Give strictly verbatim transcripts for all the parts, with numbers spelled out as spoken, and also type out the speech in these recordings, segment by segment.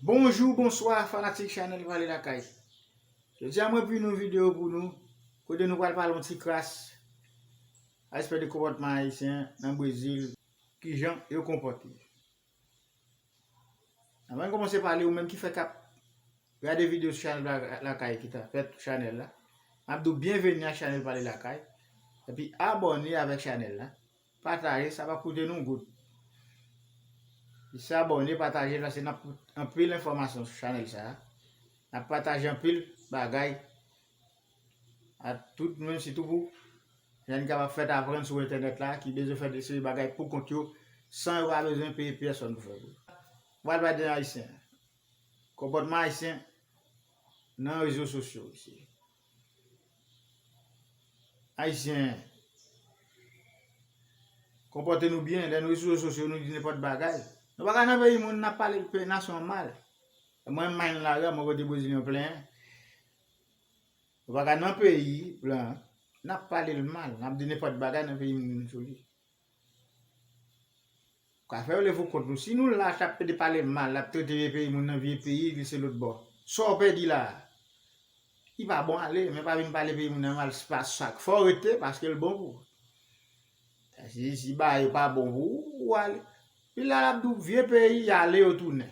Bonjou, bonswa, fanatik chanèl Pale Lakay. Jodi a mwen vin yon videyo pou nou, kote nou pral pale yon ti kras aspè de konpòtman ayisyen nan Brezil, kijan yo konpòte. Anvan n kòmanse pale, ou menm ki fèk ap gade videyo sou chanèl la, lakay ki ta fèt sou chanèl la, m ap di w byenveni a chanèl Pale Lakay, epi abòne avèk chanèl la. Pataje, sa p ap koute nou goud. Jis abòne, pataje, paske n ap pote anpil enfòmasyon sou chanèl sa a. N ap pataje anpil bagay a tout nou menm, sitou pou jèn ki ap fèt aprann sou entènèt la, ki bezwen fè de seri bagay pou kont yo, san yo pa bezwen peye pèsòn pou fè pou yo. Mwen pral pale de ayisyen. Konpòtman ayisyen nan rezo sosyo isi. Ayisyen, konpòte nou byen, lè nou rezo sosyo, nou di nenpòt bagay. Nou pa ka nan peyi moun, n ap pale pe-, nasyon an mal. Mwen, m many lari a, mwen kote Brezilyen plenyen. Nou pa ka nan peyi blan, n ap pale l mal, n ap di nenpòt bagay nan peyi moun sou li. Ka fè yo leve kont nou. Si nou la, t ap pede pale mal, l ap trete vye peyi moun nan vye peyi, li se lòt bò. Sa w pèdi la a? Li pa bon ale, men pa vin pale peyi moun nan mal, se pa sa k fè w rete, paske l bon pou ou. Si, si bagay yo pa bon pou ou, ou ale. Pi la, l ap di w vye peyi, ale yo tounen.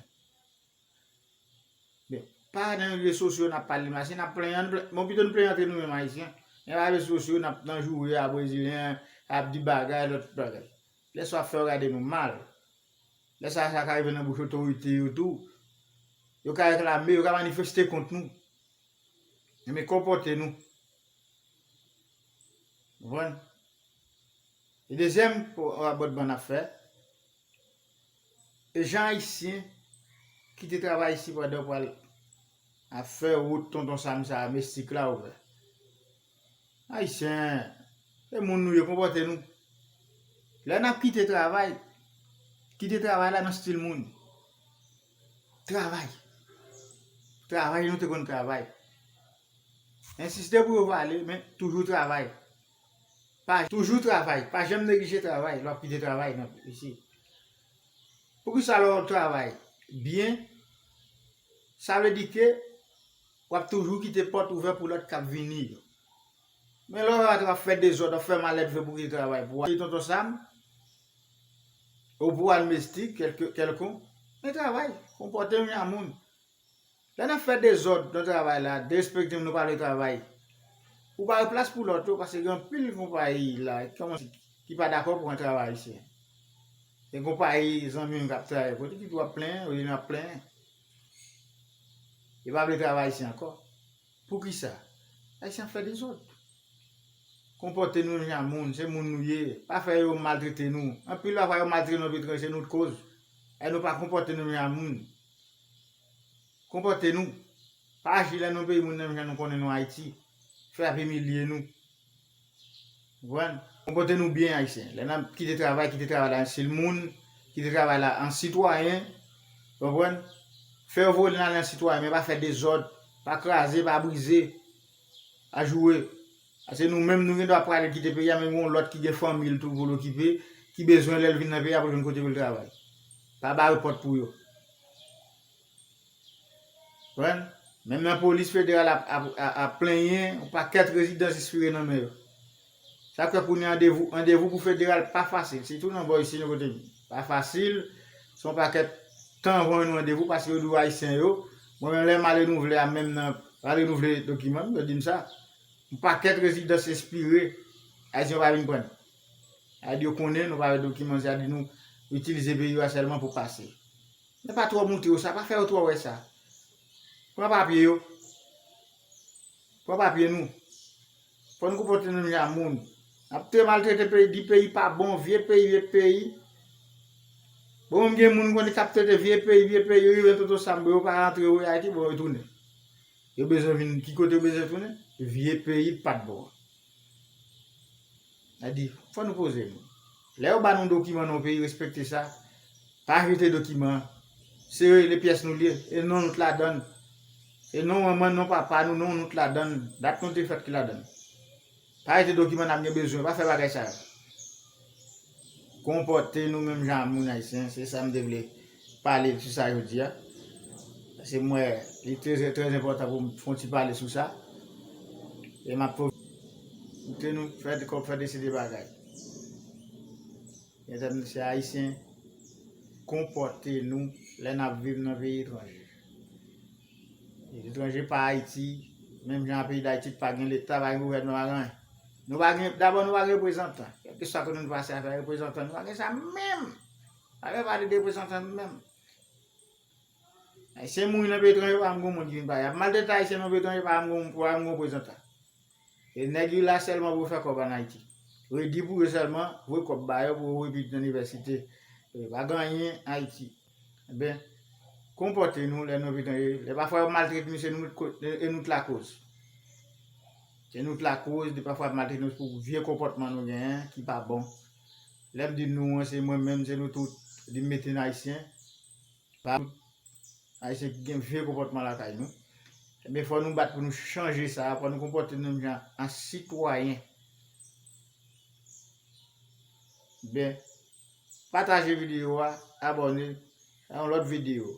Men, pa nan rezo sosyo n ap pale mal, si n ap plenyen, n plen-, bon, pito n plenyen antre nou menm ayisyen. Men pa rezo sosyo, n ap nan joure a brezilyen, ap di bagay, lòt bagay. Lè sa w ap fè yo gade nou mal. Lè sa, sa ka rive nan bouch otorite yo tou. Yo ka reklame, yo ka manifeste kont nou. Men konpòte nou. Konprann? E dezyèm po-, abòdman n ap fè, e jan ayisyen kite travay isi pandan yo pral ap fè wout Tonton Sam sa a, Mestik la ouvè. Ayisyen, se moun nou ye, konpòte nou. Lè n ap kite travay, kite travay la nan stil moun. Travay. Travay, nou te konn travay. Ensiste pou yo vale, men toujou travay. Pa, toujou travay. Pa janm neglije travay. Lè w ap kite travay nan isi. Poukisa lè w travay byen, sa vle di ke w ap toujou kite pòt ouvè pou lòt k ap vini yo. Men lè w ap fè dezòd, w ap fè malèt, fè pou kite travay, pou w al Tonton Sam, ou pou w al Mestik, kèlke, kèlkonk, men travay, konpòte w jan moun. Lè n ap fè dezòd nan travay la, derespekte moun, nou pa vle travay. Ou pa gen plas pou lòt yo, paske gen anpil konpayi la ki kòmanse, ki pa dakò pou pran travay ayisyen. Gen konpayi zanmi m k ap travay kote ki tou ap plenyen, yo vin ap plenyen. Yo pa vle travay ayisyen ankò. Poukisa? Ayisyen ap fè dezòd. Konpòte nou jan moun, se moun nou ye. Pa fè yo maltrete nou. Anpil lòt fwa yo maltrete nou epi se nou k koz. E nou pa konpòte nou jan moun. Konpòte nou. Pa aji lè nou peyi moun nan jan nou konnen nou Ayiti. Fè ap imilye nou. Konprann? Konpòte nou byen, ayisyen. Lè n ap kite travay, kite travay la an stil moun, kite travay la an sitwayen. Konprann? Fè yo voye n ale an sitwayen, men pa fè dezòd, pa kraze, pa brize, pa joure. Paske nou menm, nou gen dwa prale kite peyi a, men gen yon lòt ki gen fanmi l tou pou l okipe, ki bezwen lè l vin nan peyi a pou l jwenn kote pou l travay. Pa bare pòt pou yo. Konprann? Menm nan polis federal ap, ap, ap, ap plenyen, yon pakèt rezidans espire nan men yo. Sa k fè pou ni randevou, randevou pou federal pa fasil, sitou nan bò isi nou kote m. Pa fasil, se yon pakèt tan anvan yo ni randevou, paske yo di w ayisyen yo. Mwen menm, lè m al renouvle a, menm nan, al renouvle dokiman m, yo di m sa. Yon pakèt rezidans espire, ayisyen yo pa vin pran. Sa vle di yo konnen nou pa wè dokiman, sa vle di nou itilize peyi yo a sèlman pou pase. Men pa twò montre yo sa, pa fè yo twò wè sa. Pran papye yo. Pran papye nou. Fò nou konpòte nou jan moun. N ap te maltrete peyi, di peyi pa bon, vye peyi, vye peyi. Bon, m gen moun m konnen k ap trete vye peyi, vye peyi, yo rive Tonton Sam, yo pa rantre, yo Ayiti, bon, yo tounen. Yo bezwen vin, ki kote yo bezwen tounen? Vye peyi pa t bon an. Sa di, fò nou poze nou. Lè yo ba nou dokiman nan yon peyi, respekte sa. Pa jete dokiman an. Se rele pyès nou l ye. E non nou t ladan l. E non manman, non papa nou, non nou t ladan l. Dat nou te fèt ki ladan l. Pa jete dokiman n ap gen bezwen. Pa fè bagay sa yo. Konpòte nou menm jan moun ayisyen. Se sa m te vle pale sou sa jodi a. Se mwen, li trè, trè enpòtan pou m fè yon ti pale sou sa. E m ap pwofite nou fè, fè de seri de bagay. Entènasyonal, Ayisyen, konpòte nou lè n ap viv nan peyi etranje. Peyi etranje pa Ayiti, menm jan peyi Dayiti pa gen leta, pa gen gouvènman, pa gen anyen. Nou pa gen, dabò, nou pa gen reprezantan. Kèlkeswa kote nou pase a fè reprezantan, nou pa gen sa menm. Pa gen pale de reprezantan nou menm. Ayisyen mouri nan peyi etranje, pa menm gen moun ki vin pale. Y ap maltrete Ayisyen nan peyi etranje, pa menm gen, pa menm gen reprezantan. E nèg yo la sèlman pou yo fè kòb ann Ayiti. Redi pou yo sèlman, voye kòb ba yo pou yo voye pitit nan inivèsite. E pa gen anyen Ayiti. Ebyen, konpòte nou lè nou vin, lè pafwa yo maltrete nou, se nou, e nou t lakoz. Se nou t lakoz, de pafwa yo maltrete nou pou vye konpòtman nou genyen ki pa bon. Lè m di nou an, se mwen menm, se nou tout, di m mete nan Ayisyen. Pa tout Ayisyen ki gen vye konpòtman lakay nou. Ebyen, fò nou bat pou nou chanje sa, fò nou konpòte nou menm jan an sitwayen. Ben, pataje videyo a, abòne, nan yon lòt videyo.